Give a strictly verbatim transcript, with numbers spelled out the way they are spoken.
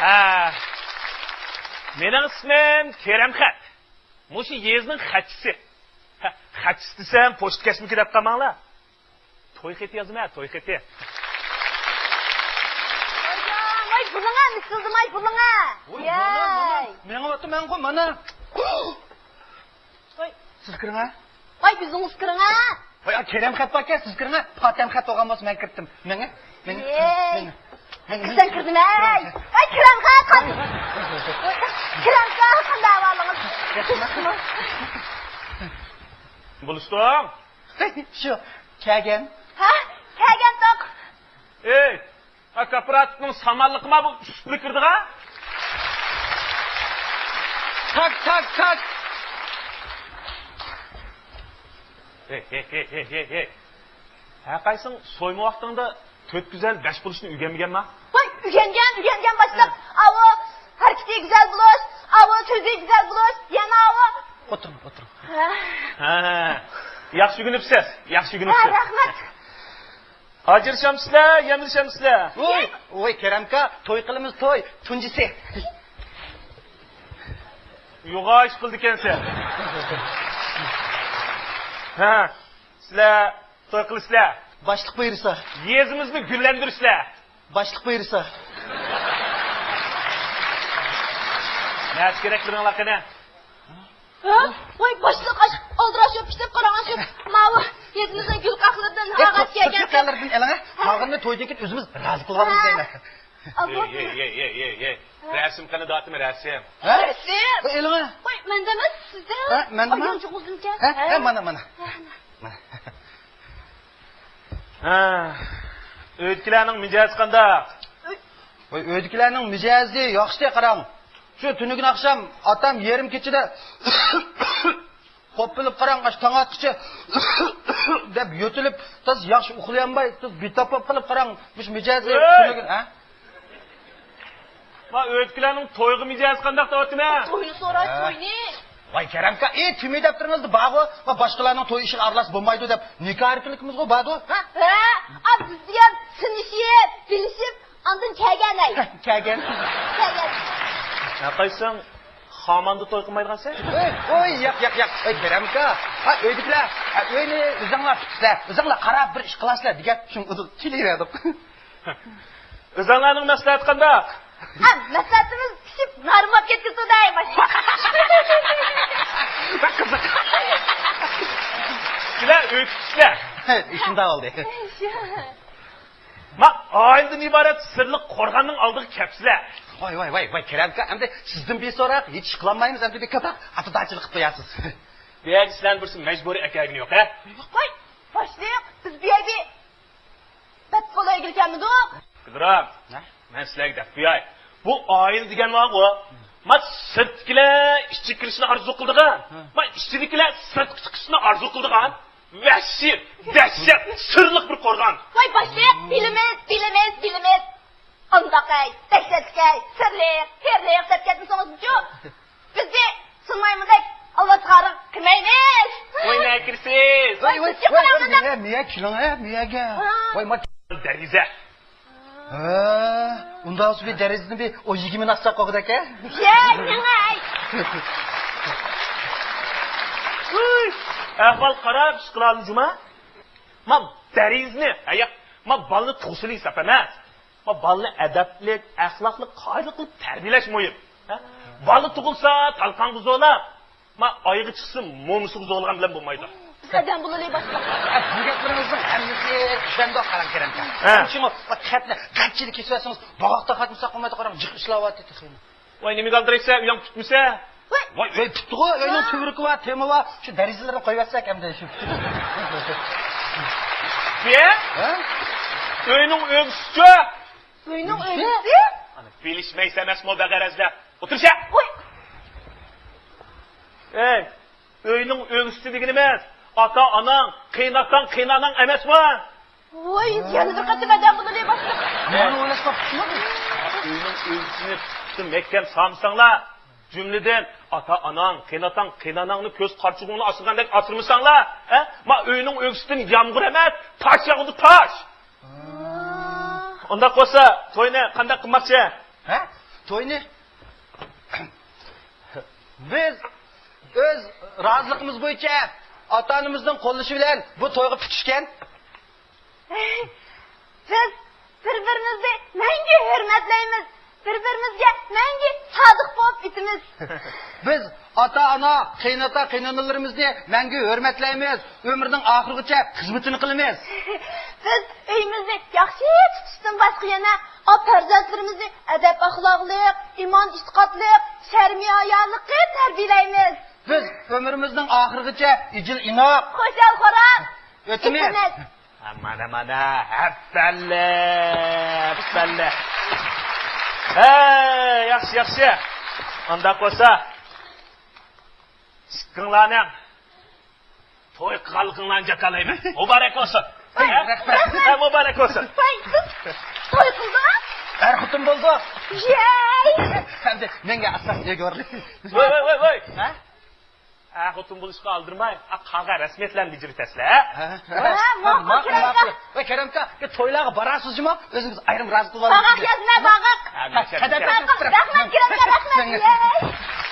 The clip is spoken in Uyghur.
ھە. مېنىڭ ئىسمىم كېرەمخەت. مۇشۇ يېزىنىڭ خەتچىسى. ھە، خەتچىسى دېسەم، پوچتا كەسمىكى دەپ قالماڭلار. توي خېتى يازىمەن، توي خېتى. ۋاي، ۋاي، بۇلۇڭا، مىسىلدىماي بۇلۇڭا. ۋاي، مانا، مانا، ياي. مېڭىۋاتىمەنغۇ، مانا. ۋاي. سىز كىرىڭە. ۋاي، ئۆزىڭىز كىرىڭە. ۋاي، كېرەمخەت باركەن، سىز كىرىڭە. پاتەمخەت بولغان بولسا مەن كىرىپتىم. مېڭە، مېڭە، يەي. مېڭە. مېڭە. سەن كىردىڭە، ھەي. ۋاي، كىرەمخەت، قانداق؟ كىرەمخەت، قانداق ئەھۋالىڭىز؟ بولۇشتۇڭ. شۇ، كەلگەن. ھە؟ كەلگەنتۇق. ئەي، ھە، كوپىراتىپنىڭ سامانلىقىما بۇ ئۈستىدە كىردىغا؟ تاك، تاك، تاك. ھەي، ھەي، ھەي. ھەرقايسىڭ سويما ۋاقتىڭدا تۆت گۈزەل بەش بولۇشنى ئۆگەنمىگەنما؟ ۋاي، ئۆگەنگەن، ئۆگەنگەن باشلىق. ھە. ئاۋۇ ھەرىكىتى گۈزەل بولۇش، ئاۋۇ سۆزى گۈزەل بولۇش، يەنە ئاۋۇ. ئولتۇرۇڭ، ئولتۇرۇڭ. ھە. ھە، ياخشى ئۆگىنىپسىز، ياخشى ھە، ئۆگىنىپسىز. رەھمەت. ئاجرىشامسىلەر، يەملىشەمسىلەر؟ ۋوي، ۋوي، كېرەمكا، توي قىلىمىز، توي، تۇنجىسى. يوغان ئىش قىلىدىكەنسەن. ھە، سىلەر توي قىلىسىلەر. باشلىق بۇيرۇسا. يېزىمىزنى گۈللەندۈرىسىلەر. باشلىق بۇيرۇسا. نەچچە كېرەك بىرىڭلار قېنى؟ ھە؟ ۋاي، باشلىق، ئاش، ئالدىراش يوق، كىتاب قاراڭ، شۇ ماۋۇ يېزىمىزنىڭ گۈل قاقلىرىدىن ئاغاچ كەلگەن. سىرتقىلىرىدىن ئېلىڭە، قالغىنىنى تويدىن كېيىن ئۆزىمىز رازى قىلىۋالىمىز دەيمەن. ھە. ئەي، ئەي، ئەي، ئەي، ئەي. ھە؟ رەسىم قېنى، داتىمى رەسىم. ھە؟ رەسىم؟ بۇ ئېلىڭە. ۋاي، مەندە ئەمەس، سىزدە. ھە، مەندىمۇ؟ ئايان چوقۇنسۇنكەن. ھە، ھە، مانا، مانا. ھە. مانا. ھە، ئۆيدىكىلەرنىڭ مىجەزى قانداق؟ ۋاي، ئۆيدىكىلەرنىڭ مىجەزى ياخشى، قاراڭ. شۇ تۈنۈگۈن ئاخشام ئاتام يېرىم كېچىدە قوپۇلۇپ، قاراڭ، ئاشۇ تاڭ ئاتقىچە دەپ يۆتىلىپ، تازا ياخشى ئۇخلىيالماي، تازا بىتاپ بولۇپ قېلىپ، قاراڭ، مۇشۇ مىجەزى تۈنۈگۈن، ھە؟ ما ئۆيدىكىلەرنىڭ تويغا مىجەزى قانداق دەۋاتىمەن؟ توينى سوراي، ھە. توينى. ۋاي كېرەمكا، ئى، تۈمى دەپتىرىڭىزدە بارغۇ، ما باشقىلارنىڭ توي ئىشىغا ئارىلاشسا بولمايدۇ دەپ، نىكاھ ئەركىنلىكىمىزغۇ باردۇ، ھە؟ ھە، ئا، بىز دېگەن سىنىشىپ، بىلىشىپ، ئاندىن كەلگەن ئەي. كەلگەن. كەلگەن. ھەرقايسىڭ خاماندا توي قىلمايدىغانسەن؟ ئۆي، ئۆي، ياق، ياق، ياق. ئۆي، كېرەمكا. ھە، ئۆيدىكىلەر، ھە، ئۆينى ئۆزۈڭلار تۇتىسىلەر، ئۆزۈڭلار قاراپ بىر ئىش قىلارسىلەر دېگەن، شۇڭا ئۇدۇل كېلىۋەردۇق. ئۆزۈڭلارنىڭ مەسلىھەتى قانداق؟ ھە، مەسلىھەتىمىز پىشىپ، نارماپ كەتكۈسى دەي، باشلىق. بەك قىزىق. سىلەر ئۆي تۇتۇسىلەر. شۇنداق بولدى. ما، ئائىلىدىن ئىبارەت سىرلىق قورغاننىڭ ئالدىغا كەپسىلەر. ۋاي، ۋاي، ۋاي، ۋاي، كېرەمكا، ئەمدى سىزدىن بىر سوراق، ھېچ ئىش قىلالمايمىز، ئەمدى بىر كاتاق ئاتىدارچىلىق قىلىپ قويارسىز. بۇ يەرگە سىلەرنى بىرسى مەجبۇرىي ئەكەلگىنى يوق، ھە؟ ۋاي، باشلىق، بىز بۇ يەرگە بەت بولايلى كەلمىدۇق. گۈلرام، ھە؟ مەن سىلەرگە دەپ قوياي. بۇ ئائىلە دېگەن بارغۇ، ما سىرتتىكىلەر ئىچىگە كىرىشنى ئارزۇ قىلىدىغان، ھە. ما ئىچىدىكىلەر سىرتقا چىقىشنى ئارزۇ قىلىدىغان ۋەھشىي، دەھشەت، سىرلىق بىر قورغان. ۋاي باشلىق، بىلىمىز، بىلىمىز، بىلىمىز. ئانداق ئەي، دەھشەتلىك ئەي، سىرلىق، پىرلىق دەپ كەتمىسىڭىزچۇ؟ بىزنى سۇنمايمىدەك ئالۋاستىغا قىلمايمىز. ۋاي نەگە كىرىسىز؟ ۋاي، ۋاي، ۋاي، ۋاي، ۋاي، مىيە، مىيە، كېلىڭ، ھە، مىيەگە. ھە. ۋاي، ما دەرىزە. ھە، ئۇنداق بولسا بىر دەرىزىنى بىر ئون يىگىرمە ئاچساق بولغۇدەك، ھە؟ يە، مېڭەي. ۋۇي، ئەھۋال قاراپ ئىش قىلالىدى جۇما. ما دەرىزىنى، ھە، ياق، ما بالىنى تۇغسىلى ھېساب ئەمەس. ما بالىنى ئەدەپلىك، ئەخلاقلىق، قائىدىلىك قىلىپ تەربىيەلەش مۇھىم. ھە؟ بالا تۇغۇلسا تالقانغا زورلاپ، ما ئايغا چىقسا مومىسىغا زورلىغان بىلەن بولمايدۇ. بىز ئادەم بولىلى باشلىق. ھە، بۇ گەپلىرىڭىزنىڭ ھەممىسى چۈشەندۇق، قاراڭ كېرەمكەن. ھە. شۇڭا خەتنى قانچىلىك كېسىۋەتسىڭىز، باغاقتا قاتمىساق بولمايدۇ، قاراڭ، جىق ئىشلەۋاتىدۇ تېخى. ۋاي، نېمىگە ئالدىرايسەن، ئۆيۈڭ پۈتمىسە؟ ۋاي، ئۆي پۈتتىغۇ، ئۆينىڭ ھە. تۈۋرۈكى بار، تېمى بار، شۇ دەرىزىلىرىنى قويۇۋەتسەك ئەمدى شۇ. نېمە؟ ھە؟ ئۆينىڭ ئۆگزىسىچۇ؟ ئۆينىڭ ئۆگزىسى؟ ئانا، بىلىشمەيسەن ئەمەسمۇ بەغەرەزلەر. ئولتۇرسە! ۋاي! ئەي، ئۆينىڭ ئۆگزىسى دېگىنىمىز ئاتا-ئاناڭ، قېيىناتاڭ، قېيىنئاناڭ ئەمەسمۇ؟ ۋاي، يەنە بىر قېتىم ئادەم بولىدۇ، باشلىق. مانا ئويلاشماپتىمەن. ئۆينىڭ ئۆگزىسىنى پۇختا مەھكەم سالمىساڭلار، جۈملىدىن ئاتا-ئاناڭ، قېيىناتاڭ، قېيىنئاناڭنى كۆز قارىچۇقۇڭنى ئاسرىغاندەك ئاسرىمىساڭلار، ھە؟ ما ئۆينىڭ ئۆگزىسىدىن يامغۇر ئەمەس، تاش ياغىدۇ، تاش! ئۇنداق بولسا، توينى قانداق قىلماقچى؟ ھە؟ توينى بىز ئۆز رازىلىقىمىز بويىچە ئاتا-ئانىمىزنىڭ قوللىشى بىلەن بۇ تويغا پۈتۈشكەن. بىز بىر-بىرىمىزنى مەڭگۈ ھۆرمەتلەيمىز، بىر-بىرىمىزگە مەڭگۈ سادىق بولۇپ ئۆتىمىز. بىز ئاتا-ئانا، قېيىنئاتا، قېيىنئانىلىرىمىزنى مەڭگۈ ھۆرمەتلەيمىز، ئۆمرىنىڭ ئاخىرىغىچە خىزمىتىنى قىلىمىز. بىز ئۆيىمىزنى ياخشى تۇتۇشتىن باشقا يەنە ئا پەرزەنتلىرىمىزنى ئەدەپ-ئەخلاقلىق، ئىمان-ئېتىقادلىق، شەرمى-ھايالىققا تەربىيەلەيمىز. بىز ئۆمرىمىزنىڭ ئاخىرىغىچە ئىجىل-ئىناق، خۇشال-خۇرام ئۆتىمىز. مانا، مانا، ھەپپەللە، ھەپپەللە. ھەي، ياخشى، ياخشى. ئانداق بولسا، ئىككىڭلارنىڭ توي قىلغانلىقىڭلارنى جاكارلايمەن. مۇبارەك بولسۇن. ھەي، ھە؟ رەھمەت. ھە، مۇبارەك بولسۇن. ۋاي، توي قىلدۇق. ئەر خوتۇن بولدۇق. يەي. ئەمدى مەڭگۈ ئاسراپ يۈرگىلى. ۋاي، ۋاي، ۋاي، ۋاي. ھە؟ ئەر خوتۇن بولۇشقا ئالدىرىماي، ئا، قالغان رەسمىيەتلەرنى بېجىرىۋېتەرسىلەر، ھە؟ ھە، ھە، ماقۇل، ماقۇل، كېرەمكا. ماقۇل. ۋاي، كېرەمكا، بىر تويلارغا بارارسىز جۇمۇ، ئۆزىڭىز ئايرىم رازى قىلىپ ئالىڭ. باغاق يازما، باغاق. ھە، ھە، مەشەدە. ماقۇل، رەھمەت، كېرەمكا، رەھمەت. يەي.